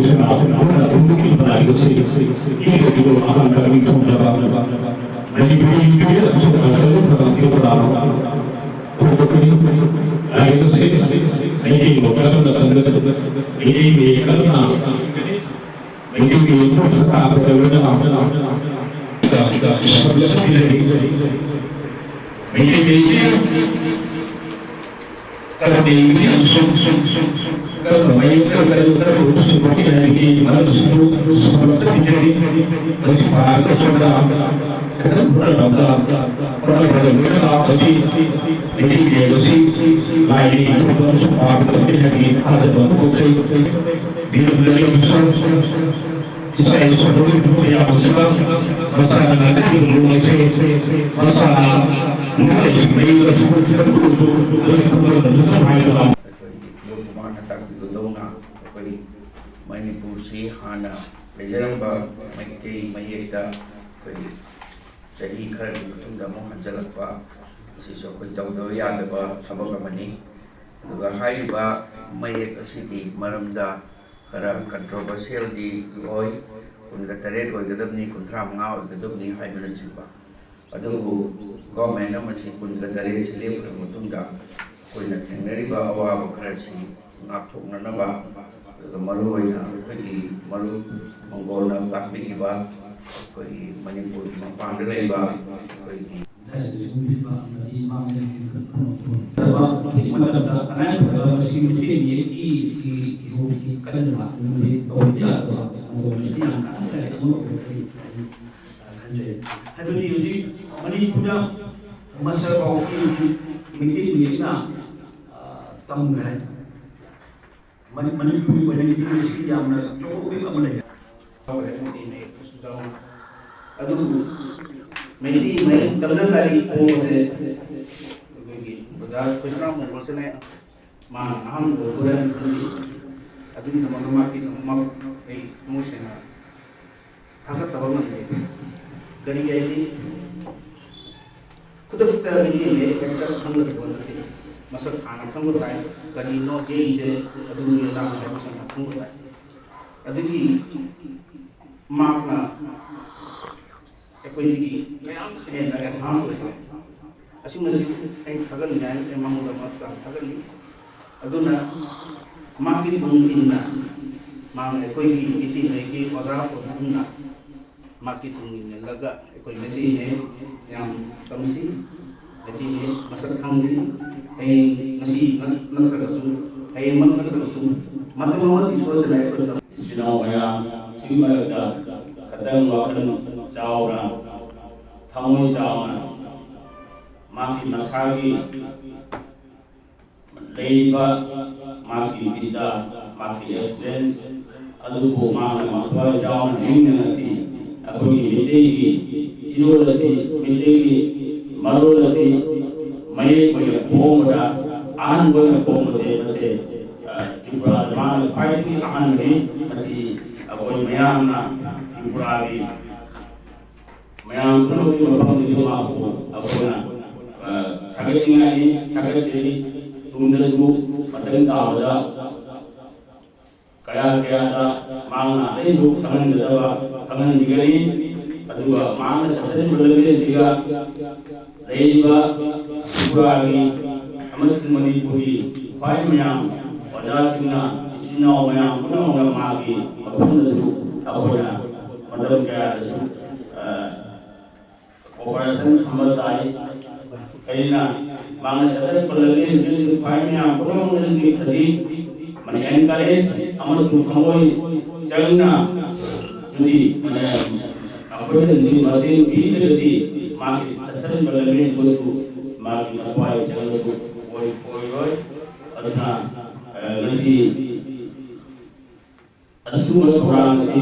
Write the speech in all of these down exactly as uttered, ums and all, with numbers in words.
ꯁꯅꯥꯁꯤꯅ ꯊꯨꯝꯕꯒꯤ ꯂꯥꯏꯔꯤꯛ ꯑꯁꯤ ꯏꯕꯒꯤꯗꯣ ꯑꯍꯥꯟꯕ ꯅꯤꯡꯊꯧꯅꯕ ꯃꯅꯤꯄꯨꯔꯤ ꯅꯨꯄꯤ ꯑꯁꯨꯝꯅ ꯆꯠꯊꯕ ꯇ꯭ꯔꯤꯄꯨꯔꯥ ꯐꯣꯡꯗꯣꯛꯀꯅꯤ꯫ ꯂꯥꯏꯔꯤꯛ ꯑꯁꯤ ꯃꯩꯇꯩꯂꯣꯟ ꯀꯔꯝꯅ ꯈꯪꯒꯗꯕ, ꯃꯩꯇꯩ ꯃꯌꯦꯛ ꯀꯔꯝꯅ, ꯃꯩꯇꯩ ꯃꯌꯦꯛꯄꯨ ꯁꯛ ꯇꯥꯛꯄꯗ ꯂꯣꯏꯅꯅ ꯃꯩꯇꯩ ꯃꯌꯦꯛꯀꯤ ꯀꯔꯝꯅ ꯏꯒꯅꯤ ꯑꯃꯁꯨꯡ ꯀꯔꯝꯅ ꯃꯌꯦꯛ ꯀꯔꯝꯅ ꯀꯔꯝꯕ ꯁꯤꯟꯗꯣꯛꯀꯅꯤ ꯍꯥꯏꯕꯒꯤ ꯃꯔꯝꯁꯤꯡꯗꯨ ꯁꯝꯂꯞꯅ ꯊꯤꯖꯔꯤ꯫ ꯃꯁꯤ ꯄꯥꯔꯒ ꯁꯣꯝꯗ ꯈꯤꯇꯪ ꯍꯣꯠꯅꯅꯕ ꯍꯣꯠꯅꯕꯗ ꯂꯣꯏꯅꯅ ꯃꯁꯤ ꯃꯩꯇꯩ ꯃꯌꯦꯛ ꯑꯁꯤ ꯂꯥꯏꯅ ꯏꯊꯣꯛꯄ ꯑꯃꯁꯨꯡ ꯄꯥꯕ ꯇꯝꯒꯅꯤ ꯍꯥꯏꯕꯒꯤ ꯊꯥꯖꯕ ꯑꯃ ꯄꯣꯛꯆꯩ꯫ ꯕꯤꯔ ꯂꯩꯕꯁꯨ ꯏꯁꯥ ꯏꯁꯥ ꯂꯣꯏꯅꯃꯛ ꯌꯥꯕꯁꯤꯅ ꯃꯁꯥꯅ ꯉꯥꯡꯅꯈꯤꯕ ꯂꯣꯟ ꯑꯁꯤ ꯃꯁꯥꯅ ꯂꯣꯟ ꯑꯁꯤ ꯃꯌꯦꯛ ꯑꯁꯤ ꯈꯤꯇꯪ ꯑꯣꯏꯔꯁꯨ ꯂꯣꯏꯅ ꯈꯪꯕ ꯉꯝꯖꯗꯕ ꯍꯥꯏꯕ ꯑꯩꯈꯣꯏꯒꯤ ꯏꯕꯣꯛ ꯃꯃꯥꯅ ꯇꯥꯛꯄꯤꯕꯗꯧꯅ ꯑꯩꯈꯣꯏ ꯃꯅꯤꯄꯨꯔꯁꯤ ꯍꯥꯟꯅ ꯂꯩꯖꯔꯝꯕ ꯃꯩꯇꯩ ꯃꯌꯦꯛꯇ ꯑꯩꯈꯣꯏꯒꯤ ꯆꯍꯤ ꯈꯔꯒꯤ ꯃꯇꯨꯡꯗ ꯑꯃꯨꯛ ꯍꯟꯖꯤꯜꯂꯛꯄ, ꯑꯁꯤꯁꯨ ꯑꯩꯈꯣꯏ ꯇꯧꯗꯕ ꯌꯥꯗꯕ ꯊꯕꯛ ꯑꯃꯅꯤ꯫ ꯑꯗꯨꯒ ꯍꯥꯏꯔꯤꯕ ꯃꯌꯦꯛ ꯑꯁꯤꯒꯤ ꯃꯔꯝꯗ ꯈꯔ ꯀꯟꯇ꯭ꯔꯣꯚꯔꯁꯤꯌꯦꯜꯗꯤ ꯑꯣꯏ, ꯀꯨꯟꯒ ꯇꯔꯦꯠ ꯑꯣꯏꯒꯗꯕꯅꯤ, ꯀꯨꯟꯊ꯭ꯔꯥ ꯃꯉꯥ ꯑꯣꯏꯒꯗꯕꯅꯤ ꯍꯥꯏꯕꯅꯆꯤꯡꯕ꯫ ꯑꯗꯨꯕꯨ ꯒꯣꯔꯃꯦꯟꯅ ꯃꯁꯤ ꯀꯨꯟꯒ ꯇꯔꯦꯠꯁꯤ ꯂꯦꯞꯈ꯭ꯔꯕ ꯃꯇꯨꯡꯗ ꯑꯩꯈꯣꯏꯅ ꯊꯦꯡꯅꯔꯤꯕ ꯑꯋꯥꯕ ꯈꯔꯁꯤ ꯉꯥꯛꯊꯣꯛꯅꯅꯕ, ꯑꯗꯨꯒ ꯃꯔꯨꯑꯣꯏꯅ ꯑꯩꯈꯣꯏꯒꯤ ꯃꯔꯨꯞ ꯃꯪꯒꯣꯜꯅ ꯇꯥꯛꯄꯤꯈꯤꯕ ꯑꯩꯈꯣꯏꯒꯤ ꯃꯅꯤꯄꯨꯔꯒꯤ ꯃꯄꯥꯟꯗ ꯂꯩꯕ ꯑꯩꯈꯣꯏꯒꯤ ꯈꯟꯖꯩ꯫ ꯍꯥꯏꯕꯗꯤ ꯍꯧꯖꯤꯛ ꯃꯅꯤꯄꯨꯔꯗ ꯃꯁꯇꯔ ꯐꯥꯎꯕꯒꯤ ꯍꯧꯖꯤꯛ ꯃꯩꯇꯩ ꯃꯌꯦꯛꯅ, ꯑ, ꯇꯝꯈ꯭ꯔꯦ꯫ ꯃꯅꯤ-, ꯃꯅꯤꯄꯨꯔꯤ ꯑꯣꯏꯅ ꯂꯤꯡꯒ꯭ꯋꯤꯁꯀꯤ ꯌꯥꯝꯅ ꯆꯥꯎꯈꯠꯄ ꯑꯃ ꯂꯩꯔꯦ꯫ ꯌꯥꯎꯔꯦ, ꯃꯩꯇꯩ ꯃꯌꯦꯛꯇꯁꯨ ꯌꯥꯎꯔꯦ꯫ ꯑꯗꯨꯕꯨ ꯃꯩꯇꯩ ꯃꯌꯦꯛ ꯇꯝꯅꯉꯥꯏꯒꯤ ꯊꯧꯑꯣꯡ ꯑꯁꯦ ꯑꯩꯈꯣꯏꯒꯤ ꯑꯣꯖꯥ ꯀ꯭ꯔꯤꯁꯅ ꯃꯣꯡꯒꯣꯜꯁꯤꯅ ꯃꯥꯅ ꯑꯍꯥꯟꯕ ꯑꯣꯏꯕꯣꯏꯔꯥ ꯈꯪꯗꯦ꯫ ꯑꯗꯨꯒꯤꯗꯃꯛꯇ ꯃꯍꯥꯛꯀꯤꯗꯃꯛ ꯑꯩ ꯊꯃꯣꯏ ꯁꯦꯡꯅ ꯊꯥꯒꯠꯇꯕ ꯉꯝꯗꯦ꯫ ꯀꯔꯤ ꯍꯥꯏꯗꯤ, ꯈꯨꯗꯛꯇ ꯃꯤꯠꯌꯦꯡ ꯍꯦꯛꯇ ꯈꯪꯒꯗꯕ ꯅꯠꯇꯦ꯫ ꯃꯁꯛ ꯍꯥꯟꯅ ꯈꯪꯕ ꯇꯥꯏ꯫ ꯀꯔꯤꯅꯣ ꯌꯦꯛꯏꯁꯦ, ꯑꯗꯨꯅꯤ ꯑꯗꯥꯅꯤ ꯍꯥꯏꯕꯁꯤꯡ ꯈꯪꯕ ꯇꯥꯏ꯫ ꯑꯗꯨꯒꯤ ꯃꯍꯥꯛꯅ ꯑꯩꯈꯣꯏꯗꯒꯤ ꯃꯌꯥꯝ ꯍꯦꯟꯅ ꯑꯦꯗꯚꯥꯟꯁ ꯑꯣꯏꯈ꯭ꯔꯦ꯫ ꯑꯁꯤꯃꯁꯤ ꯑꯩ ꯊꯥꯒꯠꯅꯤꯡꯉꯥꯏ ꯑꯩ ꯃꯉꯣꯟꯗ ꯃꯔꯛꯇ ꯊꯥꯒꯠꯂꯤ꯫ ꯑꯗꯨꯅ ꯃꯍꯥꯛꯀꯤ ꯇꯨꯡ ꯏꯟꯅ ꯃꯍꯥꯛꯅ ꯑꯩꯈꯣꯏꯒꯤ ꯃꯤꯇꯤꯡ ꯑꯩꯒꯤ ꯑꯣꯖꯥ ꯑꯣꯏꯕꯒꯨꯝꯅ ꯃꯍꯥꯛꯀꯤ ꯇꯨꯡ ꯏꯟꯅꯂꯒ ꯑꯩꯈꯣꯏ ꯃꯩꯇꯩ ꯃꯌꯦꯛ ꯌꯥꯝ ꯇꯝꯁꯤ꯫ ꯃꯩꯇꯩ ꯃꯌꯦꯛ ꯃꯁꯛ ꯈꯪꯁꯤ꯫ ꯍꯌꯦꯡ ꯉꯁꯤ ꯅꯠꯇ꯭ꯔꯒꯁꯨ ꯍꯌꯦꯡꯃꯛ ꯅꯠꯇ꯭ꯔꯒꯁꯨ ꯃꯇꯝ ꯑꯃꯗꯤ ꯁꯣꯏꯗꯅ ꯑꯩꯈꯣꯏ ꯇꯝ- ꯏꯆꯤꯟ ꯏꯅꯥꯎ ꯃꯌꯥꯝ ꯁꯤꯒꯤ ꯃꯔꯛꯇ ꯈꯇꯪ ꯋꯥꯈꯜ ꯆꯥꯎꯅ, ꯊꯃꯣꯏ ꯆꯥꯎꯅ ꯃꯥꯒꯤ ꯃꯁꯥꯒꯤ ꯂꯩꯔꯤꯕ ꯃꯥꯒꯤ ꯕꯤꯗ꯭ꯌꯥ, ꯃꯥꯒꯤ ꯑꯦꯛꯁꯄꯤꯔꯤꯌꯦꯟꯁ ꯑꯗꯨꯕꯨ ꯃꯥꯅ ꯃꯊ꯭ꯋꯥꯏ ꯌꯥꯎꯅ ꯅꯤꯡꯅ ꯉꯁꯤ ꯑꯩꯈꯣꯏꯒꯤ ꯃꯩꯇꯩꯒꯤ ꯏꯔꯣꯜ ꯑꯁꯤ, ꯃꯩꯇꯩꯒꯤ ꯃꯔꯣꯜ ꯑꯁꯤ ꯃꯌꯦꯛ ꯑꯣꯏꯅ ꯐꯣꯡꯕꯗ ꯑꯍꯥꯟꯕ ꯑꯣꯏꯅ ꯐꯣꯡꯕꯁꯦ ꯃꯁꯦ, ꯑ, ꯇ꯭ꯔꯤꯄꯨꯔꯥꯗ ꯃꯥꯅ ꯈ꯭ꯋꯥꯏꯗꯒꯤ ꯑꯍꯥꯟꯕꯅꯤ꯫ ꯃꯁꯤ ꯑꯩꯈꯣꯏ ꯃꯌꯥꯝꯅ ꯇ꯭ꯔꯤꯄꯨꯔꯥꯒꯤ ꯃꯌꯥꯝ ꯄꯨꯝꯅꯃꯛꯀꯤ ꯃꯐꯝꯗꯒꯤ ꯃꯍꯥꯛꯄꯨ ꯑꯩꯈꯣꯏꯅ, ꯑ, ꯊꯥꯒꯠꯅꯤꯡꯉꯥꯏꯅꯤ, ꯊꯥꯒꯠꯆꯔꯤ꯫ ꯇꯨꯡꯗꯁꯨ ꯃꯊꯪ ꯇꯥꯕꯗ ꯀꯌꯥ ꯀꯌꯥꯗ ꯃꯍꯥꯛꯅ ꯑꯇꯩꯁꯨ ꯈꯪꯍꯟꯒꯗꯕ ꯈꯪꯍꯟꯕꯤꯒꯅꯤ꯫ ꯑꯗꯨꯒ ꯃꯍꯥꯛꯅ ꯆꯠꯊꯔꯤꯕ ꯂꯝꯕꯤ ꯑꯁꯤꯒ ꯂꯩꯔꯤꯕ ꯇ꯭ꯔꯤꯄꯨꯔꯥꯒꯤ ꯑꯃꯁꯨꯡ ꯃꯅꯤꯄꯨꯔꯒꯤ ꯈ꯭ꯋꯥꯏ ꯃꯌꯥꯝ ꯑꯣꯖꯥꯁꯤꯡꯅ, ꯏꯆꯤꯟ ꯏꯅꯥꯎ ꯃꯌꯥꯝ ꯄꯨꯝꯅꯃꯛꯅ ꯃꯥꯒꯤ ꯃꯐꯝꯗꯁꯨ ꯑꯩꯈꯣꯏꯅ ꯃꯇꯝ ꯀꯌꯥꯗꯁꯨ, ꯑ, cooperation ꯊꯝꯕ ꯇꯥꯏ꯫ ꯑꯩꯅ ꯃꯥꯅ ꯆꯠꯊꯔꯛꯄ ꯂꯝꯕꯤ ꯑꯁꯤꯗ ꯈ꯭ꯋꯥꯏ ꯃꯌꯥꯝ ꯄꯨꯝꯅꯃꯛꯅꯗꯤ ꯈꯖꯤꯛ ꯃꯅꯤ encourage ꯑꯃꯁꯨꯡ ꯊꯃꯣꯏ ꯆꯪꯅ ꯑꯗꯨꯗꯤ ꯃꯅꯤ ꯑꯩꯈꯣꯏꯅꯗꯤ ꯃꯇꯦꯡ ꯄꯤꯗ꯭ꯔꯒꯗꯤ ꯃꯥꯒꯤ ꯆꯠꯊꯔꯤꯕ ꯂꯝꯕꯤ ꯑꯗꯨꯁꯨ ꯃꯥꯒꯤ ꯃꯊ꯭ꯋꯥꯏ ꯆꯪꯕꯗꯨ ꯑꯣꯏ-, ꯑꯣꯏꯔꯣꯏ꯫ ꯑꯗꯨꯅ, ꯑ, ꯉꯁꯤ ꯑꯁꯤꯒꯨꯝꯕ ꯊꯧꯔꯥꯡ ꯑꯁꯤ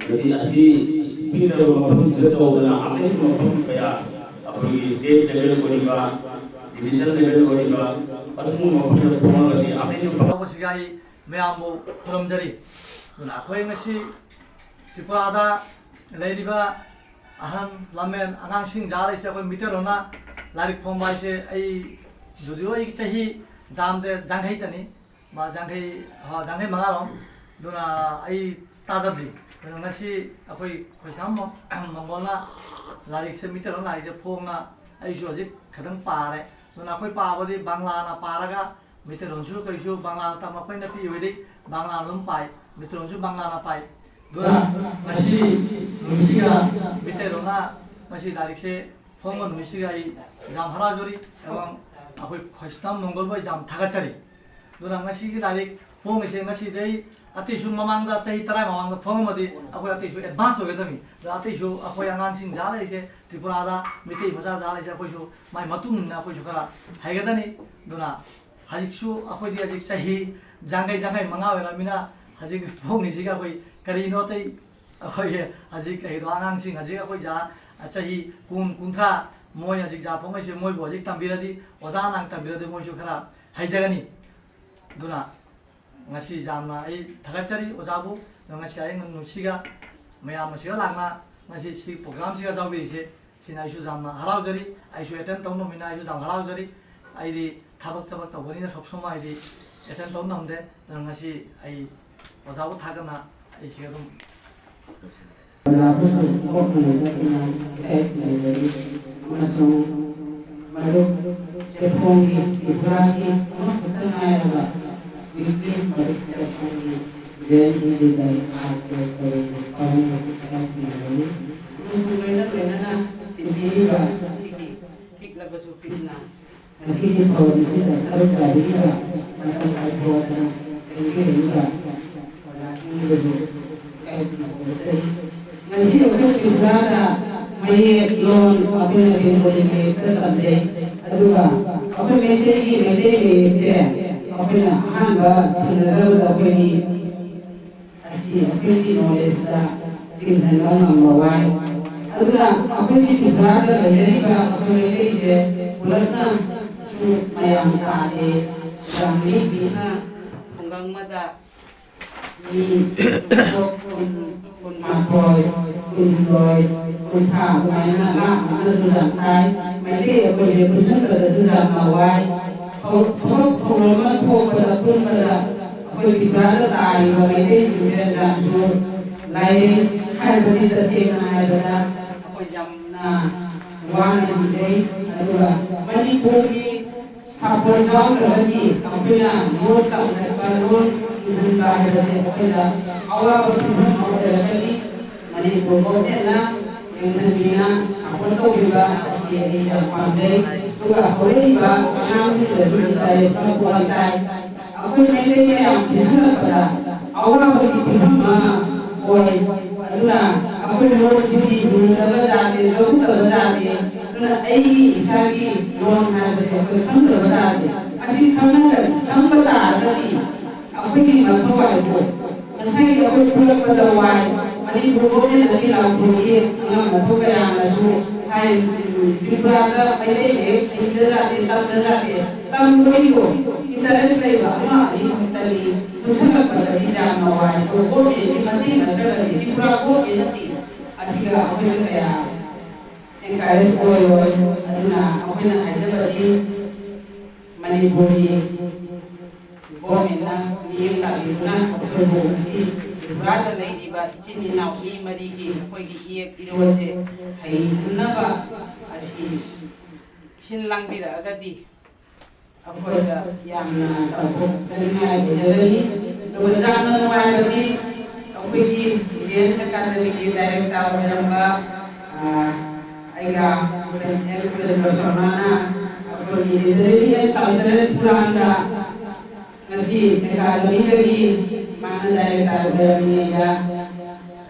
ꯉꯁꯤ ꯑꯁꯤ ꯄꯤꯛꯈ꯭ꯔꯕ ꯃꯐꯝꯁꯤꯗ ꯇꯧꯗꯅ ꯑꯇꯩ ꯃꯐꯝ ꯀꯌꯥ ꯑꯩꯈꯣꯏꯒꯤ state level ꯑꯣꯏꯔꯤꯕ, division level ꯑꯣꯏꯔꯤꯕ ꯑꯗꯨꯒꯨꯝꯕ ꯃꯐꯝꯗ ꯊꯣꯛꯂꯒꯗꯤ ꯑꯇꯩꯁꯨ ꯐꯕ ꯇꯧꯕꯁꯤꯒ ꯑꯩ ꯃꯌꯥꯝꯕꯨ ꯈꯨꯔꯨꯝꯖꯔꯤ꯫ ꯑꯗꯨꯅ ꯑꯩꯈꯣꯏ ꯉꯁꯤ ꯇ꯭ꯔꯤꯄꯨꯔꯥꯗ ꯂꯩꯔꯤꯕ ꯑꯍꯜ ꯂꯃꯟ ꯑꯉꯥꯡꯁꯤꯡ ꯖꯥꯠ ꯂꯩꯁꯦ ꯑꯩꯈꯣꯏ ꯃꯤꯇꯔꯣꯅ ꯂꯥꯏꯔꯤꯛ ꯐꯣꯡꯕ ꯍꯥꯏꯁꯦ ꯑꯩ ꯖꯨꯗꯤꯑꯣ ꯑꯩꯒꯤ ꯆꯍꯤ ꯌꯥꯝꯗꯦ ꯌꯥꯡꯈꯩ ꯇꯅꯤ꯫ ꯃꯥ ꯌꯥꯡꯈꯩ, ꯍꯣ, ꯌꯥꯡꯈꯩ ꯃꯉꯥꯔꯣꯝ꯫ ꯑꯗꯨꯅ ꯑꯩ ꯇꯥꯖꯗ꯭ꯔꯤ꯫ ꯑꯗꯨꯅ ꯉꯁꯤ ꯑꯩꯈꯣꯏ ꯈꯣꯏꯁꯥꯝ ꯃ-, ꯃꯪꯒꯣꯜꯅ ꯂꯥꯏꯔꯤꯛꯁꯦ, ꯃꯤꯇꯩꯔꯣꯟ ꯂꯥꯏꯔꯤꯛꯁꯦ ꯐꯣꯡꯅ ꯑꯩꯁꯨ ꯍꯧꯖꯤꯛ ꯈꯤꯇꯪ ꯄꯥꯔꯦ꯫ ꯑꯗꯨꯅ ꯑꯩꯈꯣꯏ ꯄꯥꯕꯗꯤ ꯕꯪꯂꯥꯅ ꯄꯥꯔꯒ, ꯃꯤꯇꯩꯔꯣꯟꯁꯨ ꯀꯩꯁꯨ ꯕꯪꯂꯥꯅ ꯇꯝꯃꯛꯄꯅꯤꯅ ꯄꯤꯛꯏꯉꯩꯗꯩ ꯕꯪꯂꯥꯅ ꯑꯗꯨꯝ ꯄꯥꯏ, ꯃꯤꯇꯩꯔꯣꯟꯁꯨ ꯕꯪꯂꯥꯅ ꯄꯥꯏ꯫ ꯑꯗꯨꯅ ꯉꯁꯤ ꯅꯨꯃꯤꯠꯁꯤꯒ ꯃꯤꯇꯩꯔꯣꯟꯅ ꯉꯁꯤ ꯂꯥꯏꯔꯤꯛꯁꯦ ꯐꯣꯡꯕ ꯅꯨꯃꯤꯠꯁꯤꯒ ꯑꯩ ꯌꯥꯝ ꯍꯔꯥꯎꯖꯔꯤ꯫ ꯑꯦꯕꯝ ꯑꯩꯈꯣꯏ ꯈꯣꯏꯁꯥꯝ ꯃꯪꯒꯣꯜꯕꯨ ꯑꯩ ꯌꯥꯝ ꯊꯥꯒꯠꯆꯔꯤ꯫ ꯑꯗꯨꯅ ꯉꯁꯤꯒꯤ ꯂꯥꯏꯔꯤꯛ ꯐꯣꯡꯉꯤꯁꯦ ꯉꯁꯤꯗꯩ ꯑꯇꯩꯁꯨ ꯃꯃꯥꯡꯗ ꯆꯍꯤ ꯇꯔꯥ ꯃꯃꯥꯡꯗ ꯐꯣꯡꯉꯝꯃꯗꯤ ꯑꯩꯈꯣꯏ ꯑꯇꯩꯁꯨ ꯑꯦꯗꯚꯥꯟꯁ ꯑꯣꯏꯒꯗꯕꯅꯤ꯫ ꯑꯗꯣ ꯑꯇꯩꯁꯨ ꯑꯩꯈꯣꯏ ꯑꯉꯥꯡꯁꯤꯡ ꯖꯥ ꯂꯩꯔꯤꯁꯦ, ꯇ꯭ꯔꯤꯄꯨꯔꯥꯗ ꯃꯤꯇꯩ ꯃꯆꯥ ꯖꯥ ꯂꯩꯔꯤꯁꯦ, ꯑꯩꯈꯣꯏꯁꯨ ꯃꯥꯏ ꯃꯇꯨꯡ ꯏꯟꯅ ꯑꯩꯈꯣꯏꯁꯨ ꯈꯔ ꯍꯩꯒꯗꯅꯤ꯫ ꯑꯗꯨꯅ ꯍꯧꯖꯤꯛꯁꯨ ꯑꯩꯈꯣꯏꯗꯤ ꯍꯧꯖꯤꯛ ꯆꯍꯤ ꯌꯥꯡꯈꯩ, ꯌꯥꯡꯈꯩ ꯃꯉꯥ ꯑꯣꯏꯔꯕꯅꯤꯅ ꯍꯧꯖꯤꯛ ꯐꯣꯡꯉꯤꯁꯤꯒ ꯑꯩꯈꯣꯏ ꯀꯔꯤꯅꯣ ꯑꯇꯩ ꯑꯩꯈꯣꯏꯒꯤ ꯍꯧꯖꯤꯛ ꯀꯩꯗꯣ ꯑꯉꯥꯡꯁꯤꯡ ꯍꯧꯖꯤꯛ ꯑꯩꯈꯣꯏ ꯖꯥ ꯆꯍꯤ ꯀꯨꯟ, ꯀꯨꯟꯊ꯭ꯔꯥ, ꯃꯣꯏ ꯍꯧꯖꯤꯛ ꯖꯥ ꯐꯣꯡꯉꯩꯁꯦ ꯃꯣꯏꯕꯨ ꯍꯧꯖꯤꯛ ꯇꯝꯕꯤꯔꯗꯤ, ꯑꯣꯖꯥ ꯑꯉꯥꯡ ꯇꯝꯕꯤꯔꯗꯤ ꯃꯣꯏꯁꯨ ꯈꯔ ꯍꯩꯖꯒꯅꯤ꯫ ꯑꯗꯨꯅ ꯉꯁꯤ ꯌꯥꯝꯅ ꯑꯩ ꯊꯥꯒꯠꯆꯔꯤ ꯑꯣꯖꯥꯕꯨ꯫ ꯑꯗꯣ ꯉꯁꯤ ꯑꯩ ꯅꯨꯡꯁꯤꯒ ꯃꯌꯥꯝ ꯑꯁꯤꯒ ꯂꯥꯛꯅ ꯉꯁꯤ ꯁꯤ ꯄ꯭ꯔꯣꯒ꯭ꯔꯥꯝꯁꯤꯒ ꯌꯥꯎꯕꯤꯔꯤꯁꯦ, ꯁꯤꯅ ꯑꯩꯁꯨ ꯌꯥꯝꯅ ꯍꯔꯥꯎꯖꯔꯤ꯫ ꯑꯩꯁꯨ ꯑꯦꯇꯦꯟ ꯇꯧꯅꯕꯅꯤꯅ ꯑꯩꯁꯨ ꯌꯥꯝ ꯍꯔꯥꯎꯖꯔꯤ꯫ ꯑꯩꯗꯤ ꯊꯕꯛ ꯊꯕꯛ ꯇꯧꯕꯅꯤꯅ ꯁꯣꯞ ꯁꯣꯝ ꯍꯥꯏꯗꯤ ꯑꯦꯇꯦꯟ ꯇꯧ ꯉꯝꯗꯦ꯫ ꯑꯗꯨꯅ ꯉꯁꯤ ꯑꯩ ꯑꯣꯖꯥꯕꯨ ꯊꯥꯒꯠꯅ ꯑꯩ ꯁꯤꯒ ꯑꯗꯨꯝ ꯂꯣꯏꯁꯤꯜꯂꯦ꯫ ꯑꯣꯖꯥꯕꯨꯁꯨ ꯄꯣꯛꯅ ꯂꯩꯕ ꯏꯀꯥꯏ ꯈꯨꯝꯅꯖꯔꯤ ꯑꯃꯁꯨꯡ ꯃꯔꯨꯞ ꯆꯦꯐꯣꯡꯒꯤ ꯇ꯭ꯔꯤꯄꯨꯔꯥꯒꯤ ꯑꯃꯈꯛꯇ ꯉꯥꯏꯔꯕ ꯋꯤꯛꯂꯤ ꯃꯔꯨꯞ ꯆꯦꯐꯣꯡꯒꯤ ꯖꯦꯟ ꯏꯟꯗꯤꯗ ꯃꯥꯏꯀꯦꯜ ꯇꯧꯔꯤꯕ ꯄꯥꯎꯃꯤ ꯏꯀꯥꯏ ꯈꯨꯝꯅꯖꯔꯤ꯫ ꯑꯃꯁꯨꯡ ꯂꯣꯏꯅ ꯂꯣꯏꯅꯅ ꯇꯤꯟꯕꯤꯔꯤꯕ ꯑꯁꯤꯒꯤ ꯄꯤꯛꯂꯕꯁꯨ ꯄꯤꯛꯅ ꯉꯁꯤꯒꯤ ꯊꯧꯔꯝꯁꯤꯗ ꯁꯔꯨꯛ ꯌꯥꯕꯤꯔꯤꯕ ꯃꯇꯝ ꯀꯥꯏꯊꯣꯛꯇꯅ ꯂꯦꯡꯕꯤꯔꯛꯏꯕ ꯑꯣꯖꯥꯁꯤꯡꯕꯨꯁꯨ ꯏꯀꯥꯏ ꯈꯨꯝꯅꯕ ꯎꯠꯆꯔꯤ꯫ ꯉꯁꯤ ꯑꯩꯈꯣꯏ ꯇ꯭ꯔꯤꯄꯨꯔꯥꯗ ꯃꯌꯦꯛ ꯂꯣꯟ ꯑꯩꯈꯣꯏꯅ ꯕꯦꯡꯒꯣꯂꯤ ꯃꯌꯦꯛꯇ ꯇꯝꯖꯩ, ꯑꯗꯨꯒ ꯑꯩꯈꯣꯏ ꯃꯩꯇꯩꯒꯤ ꯃꯩꯇꯩ ꯃꯌꯦꯛꯁꯦ ꯑꯩꯈꯣꯏꯅ ꯑꯍꯥꯟꯕ ꯊꯦꯡꯅꯖꯕꯗ ꯑꯩꯈꯣꯏꯒꯤ ꯑꯁꯤ ꯑꯩꯈꯣꯏꯒꯤ ꯅꯣꯂꯦꯖꯇ ꯆꯤꯡꯍꯟꯕ ꯉꯝꯕ ꯋꯥꯏ꯫ ꯑꯗꯨꯅ ꯑꯩꯈꯣꯏꯒꯤ ꯇ꯭ꯔꯤꯄꯨꯔꯥꯗ ꯂꯩꯖꯔꯤꯕ ꯑꯩꯈꯣꯏ ꯃꯩꯇꯩꯁꯦ ꯄꯨꯂꯞꯅꯁꯨ ꯃꯌꯥꯝ ꯇꯥꯜꯂꯤ꯫ ꯌꯥꯝ ꯂꯤꯛꯅ ꯈꯨꯡꯒꯪ ꯑꯃꯗ ꯃꯤ ꯀꯨꯟ, ꯀꯨꯟꯃꯥꯊꯣꯏ, ꯀꯨꯟꯍꯨꯝꯗꯣꯏ, ꯀꯨꯟꯊ꯭ꯔꯥ ꯑꯗꯨꯃꯥꯏꯅ ꯂꯥꯞꯅ ꯑꯃꯗꯁꯨ ꯌꯥꯝ ꯇꯥꯏ꯫ ꯃꯩꯇꯩ ꯑꯩꯈꯣꯏꯁꯦ ꯄꯨꯟꯁꯤꯟꯕꯗꯁꯨ ꯌꯥꯝꯅ ꯋꯥꯏ꯫ ꯊꯕꯛ ꯊꯧꯔꯝ ꯑꯃ ꯊꯣꯛꯄꯗ ꯄꯨꯟꯕꯗ ꯑꯩꯈꯣꯏ ꯑꯩꯈꯣꯏ ꯇ꯭ꯔꯤꯄꯨꯔꯥꯗ ꯇꯥꯔꯤꯕ ꯃꯩꯇꯩꯁꯤꯡꯁꯦ ꯌꯥꯝꯁꯨ ꯂꯥꯏꯔꯩ ꯍꯥꯏꯕꯗꯤ ꯇꯁꯦꯡꯅ ꯍꯥꯏꯕꯗ ꯑꯩꯈꯣꯏ ꯌꯥꯝꯅ ꯋꯥꯅ ꯍꯤꯡꯖꯩ꯫ ꯑꯗꯨꯒ ꯃꯅꯤꯄꯨꯔꯒꯤ ꯁꯥꯄꯣꯟ ꯌꯥꯎꯗ꯭ꯔꯒꯗꯤ ꯑꯩꯈꯣꯏꯅ ꯂꯣꯟ ꯇꯝꯈꯠꯄ, ꯂꯣꯟ ꯇꯨꯡꯍꯟꯕ ꯍꯥꯏꯕꯁꯦ ꯑꯩꯈꯣꯏꯗ ꯑꯋꯥꯕ ꯐꯤꯕꯝ ꯑꯃ ꯑꯣꯏꯔꯛꯀꯅꯤ꯫ ꯃꯅꯤꯄꯨꯔ ꯒꯣꯔꯃꯦꯟꯅ ꯌꯦꯡꯁꯤꯟꯕꯤꯅ ꯁꯄꯣꯔꯠ ꯇꯧꯕꯤꯕ ꯑꯁꯤ ꯑꯩ ꯌꯥꯝ ꯄꯥꯝꯖꯩ꯫ ꯑꯗꯨꯒ ꯍꯧꯔꯛꯏꯕ ꯑꯉꯥꯡꯁꯤꯡꯗꯁꯨ ꯏꯟꯀꯔꯦꯖ ꯑꯃ ꯄꯣꯛꯍꯟ ꯇꯥꯏ꯫ ꯑꯩꯈꯣꯏ ꯃꯩꯇꯩ ꯃꯌꯥꯝ ꯄꯨꯟꯁꯤꯜꯂꯛꯄꯗ ꯑꯋꯥꯕꯒꯤ ꯐꯤꯕꯝ ꯑꯃ ꯑꯣꯏ꯫ ꯑꯗꯨꯅ ꯑꯩꯈꯣꯏ ꯂꯣꯟꯁꯤꯗꯤ ꯍꯨꯟꯗꯕ ꯌꯥꯗꯦ, ꯂꯧꯗꯕ ꯌꯥꯗꯦ꯫ ꯑꯗꯨꯅ ꯑꯩꯒꯤ ꯏꯁꯥꯒꯤ ꯂꯣꯟ ꯍꯥꯏꯕꯁꯦ ꯑꯩꯈꯣꯏ ꯈꯪꯗꯕ ꯌꯥꯗꯦ꯫ ꯑꯁꯤ ꯈꯪꯅ-, ꯈꯪꯕ ꯇꯥꯔꯒꯗꯤ ꯑꯩꯈꯣꯏꯒꯤ ꯃꯊꯧ ꯍꯥꯏꯕꯨ ꯉꯁꯥꯏꯒꯤ ꯑꯩꯈꯣꯏ ꯐꯨꯔꯛꯄꯗ ꯋꯥꯏ, ꯃꯅꯤꯄꯨꯔ ꯒꯣꯔꯃꯦꯟꯅꯗꯤ ꯂꯥꯎꯊꯣꯛꯏ, ꯑꯉꯝ ꯃꯊꯧ ꯀꯌꯥꯅꯁꯨ ꯍꯥꯏ, ꯇ꯭ꯔꯤꯄꯨꯔꯥꯗ ꯃꯩꯇꯩ ꯃꯌꯦꯛ ꯍꯩꯗ ꯌꯥꯗꯦ, ꯇꯝꯗ ꯌꯥꯗꯦ, ꯇꯝꯗꯣꯏꯗꯣ ꯏꯟꯇꯔꯦꯁ ꯂꯩꯕ ꯑꯃ ꯑꯅꯤ ꯈꯛꯇꯅꯤ, ꯄꯨꯟꯁꯤꯜꯂꯛꯄꯗꯗꯤ ꯌꯥꯝꯅ ꯋꯥꯏ꯫ ꯑꯗꯣ ꯒꯣꯔꯃꯦꯟꯒꯤ ꯃꯇꯦꯡ ꯅꯠꯇ꯭ꯔꯒꯗꯤ ꯇ꯭ꯔꯤꯄꯨꯔꯥ ꯒꯣꯔꯃꯦꯟꯅꯗꯤ ꯑꯁꯤꯗ ꯑꯩꯈꯣꯏꯗ ꯀꯌꯥ ꯑꯦꯟꯀꯔꯦꯖ ꯑꯣꯏꯔꯣꯏ꯫ ꯑꯗꯨꯅ ꯑꯩꯈꯣꯏꯅ ꯍꯥꯏꯖꯕꯗꯤ ꯃꯅꯤꯄꯨꯔꯒꯤ ꯒꯣꯔꯃꯦꯟꯅ ꯃꯤꯠꯌꯦꯡ ꯇꯥꯕꯤꯗꯨꯅ ꯑꯩꯈꯣꯏꯕꯨ ꯉꯁꯤ ꯇ꯭ꯔꯤꯄꯨꯔꯥꯗ ꯂꯩꯔꯤꯕ ꯏꯆꯤꯟ ꯏꯅꯥꯎ ꯃꯤ ꯃꯔꯤꯒꯤ ꯑꯩꯈꯣꯏꯒꯤ ꯏꯌꯦꯛ ꯏꯔꯣꯟꯁꯦ ꯍꯩꯍꯟꯅꯕ ꯑꯁꯤ ꯁꯤꯟ ꯂꯥꯡꯕꯤꯔꯛꯑꯒꯗꯤ ꯑꯩꯈꯣꯏꯗ ꯌꯥꯝꯅ ꯆꯥꯎꯊꯣꯛꯆꯅꯤꯡꯉꯥꯏ ꯑꯣꯏꯖꯒꯅꯤ꯫ ꯑꯗꯨꯒ ꯌꯥꯝꯅ ꯅꯨꯡꯉꯥꯏꯕꯗꯤ ꯑꯩꯈꯣꯏꯒꯤ ꯏꯟꯗꯤꯌꯟ ꯑꯦꯀꯥꯗꯃꯤꯒꯤ ꯗꯥꯏꯔꯦꯛꯇꯔ ꯑꯣꯏꯔꯝꯕ, ꯑ, ꯑꯩꯒ ꯑꯦꯜ ꯕꯤꯔꯦꯟꯗ꯭ꯔ ꯁꯔꯃꯅ ꯑꯩꯈꯣꯏꯒꯤ ꯂꯤꯇꯔꯦꯔꯤ ꯑꯦꯟ ꯀꯜꯆꯔꯦꯜ ꯐꯣꯔꯝꯗ ꯉꯁꯤ ꯑꯦꯀꯥꯗꯃꯤꯗꯒꯤ ꯃꯥꯅ ꯗꯥꯏꯔꯦꯛꯇꯔ ꯑꯣꯏꯔꯝꯃꯤꯉꯩꯗ,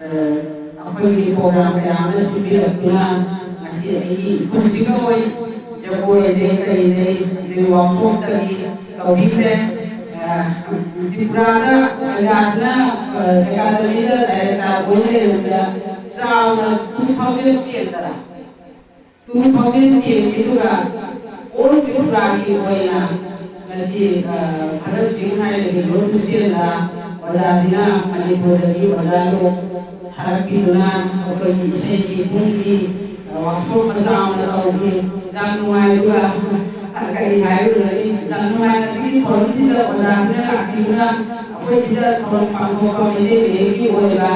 ꯑ, ꯑꯩꯈꯣꯏꯒꯤ ꯄ꯭ꯔꯣꯒ꯭ꯔꯥꯝ ꯀꯌꯥ ꯑꯃ ꯁꯤꯟꯕꯤꯔꯛꯇꯨꯅ ꯉꯁꯤ ꯑꯩꯒꯤ ꯏꯈꯨꯜꯁꯤꯒ ꯑꯣꯏ ꯖꯒꯣꯏꯗꯩ ꯀꯔꯤꯗꯩ ꯑꯗꯩ ꯋꯥꯛꯁꯣꯞꯇꯒꯤ ꯇꯧꯕꯤꯈ꯭ꯔꯦ꯫ ꯑ, ꯇ꯭ꯔꯤꯄꯨꯔꯥꯗ ꯑꯣꯖꯥꯁꯤꯅ, ꯑ, ꯑꯦꯀꯥꯗꯃꯤꯗ ꯗꯥꯏꯔꯦꯛꯇꯔ ꯑꯣꯏ ꯂꯩꯔꯕꯗ ꯆꯥꯎꯅ two thousand tender two thousand ꯇꯦꯟꯒꯤꯗꯨꯒ ꯑꯣꯜ ꯇ꯭ꯔꯤꯄꯨꯔꯥꯒꯤ ꯑꯣꯏꯅ ꯉꯁꯤ, ꯑ, ꯚꯒꯠ ꯁꯤꯡ ꯍꯥꯏꯔꯤꯕ ꯌꯨꯅꯤꯚꯔꯁꯤꯇꯤꯗ ꯑꯣꯖꯥꯁꯤꯅ ꯃꯅꯤꯄꯨꯔꯗꯒꯤ ꯑꯣꯖꯥ ꯂꯣ ꯊꯥꯔꯛꯄꯤꯗꯨꯅ ꯑꯩꯈꯣꯏꯒꯤ ꯏꯁꯩꯒꯤ ꯄꯨꯡꯒꯤ, ꯑ, ꯋꯥꯛꯁꯣꯞ ꯃꯆꯥ ꯑꯃ ꯇꯧꯈꯤ꯫ ꯌꯥꯝ ꯅꯨꯡꯉꯥꯏ꯫ ꯑꯗꯨꯒ ꯀꯔꯤ ꯍꯥꯏꯔꯨꯔꯅꯤ, ꯌꯥꯝ ꯅꯨꯡꯉꯥꯏ꯫ ꯉꯁꯤꯒꯤ ꯊꯧꯔꯝꯁꯤꯗ ꯑꯣꯖꯥꯁꯤꯅ ꯂꯥꯛꯄꯤꯗꯨꯅ ꯑꯩꯈꯣꯏ ꯁꯤꯗ ꯊꯧꯔꯝ ꯄꯥꯡꯊꯣꯛꯄ ꯃꯩꯇꯩ ꯃꯌꯦꯛꯀꯤ ꯑꯣꯏꯕ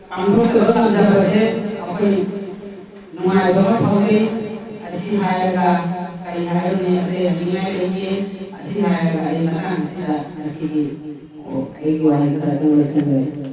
ꯄꯥꯡꯊꯣꯛꯆꯕ ꯉꯝꯖꯕꯁꯦ ꯑꯩꯈꯣꯏ ꯅꯨꯡꯉꯥꯏꯕ ꯑꯃ ꯐꯥꯎꯖꯩ꯫ ꯑꯁꯤ ꯍꯥꯏꯔꯒ ꯀꯔꯤ ꯍꯥꯏꯔꯨꯅꯤ, ꯑꯇꯩ ꯍꯥꯏꯅꯤꯡꯉꯥꯏ ꯂꯩꯇꯦ꯫ ꯑꯁꯤ ꯍꯥꯏꯔꯒ ꯑꯩ ꯃꯇꯥꯡꯁꯤꯗ ꯉꯁꯤꯒꯤ ꯑꯩꯒꯤ ꯋꯥꯍꯩ ꯈꯔ ꯑꯗꯨꯝ ꯂꯣꯏꯁꯤꯟꯖꯔꯦ꯫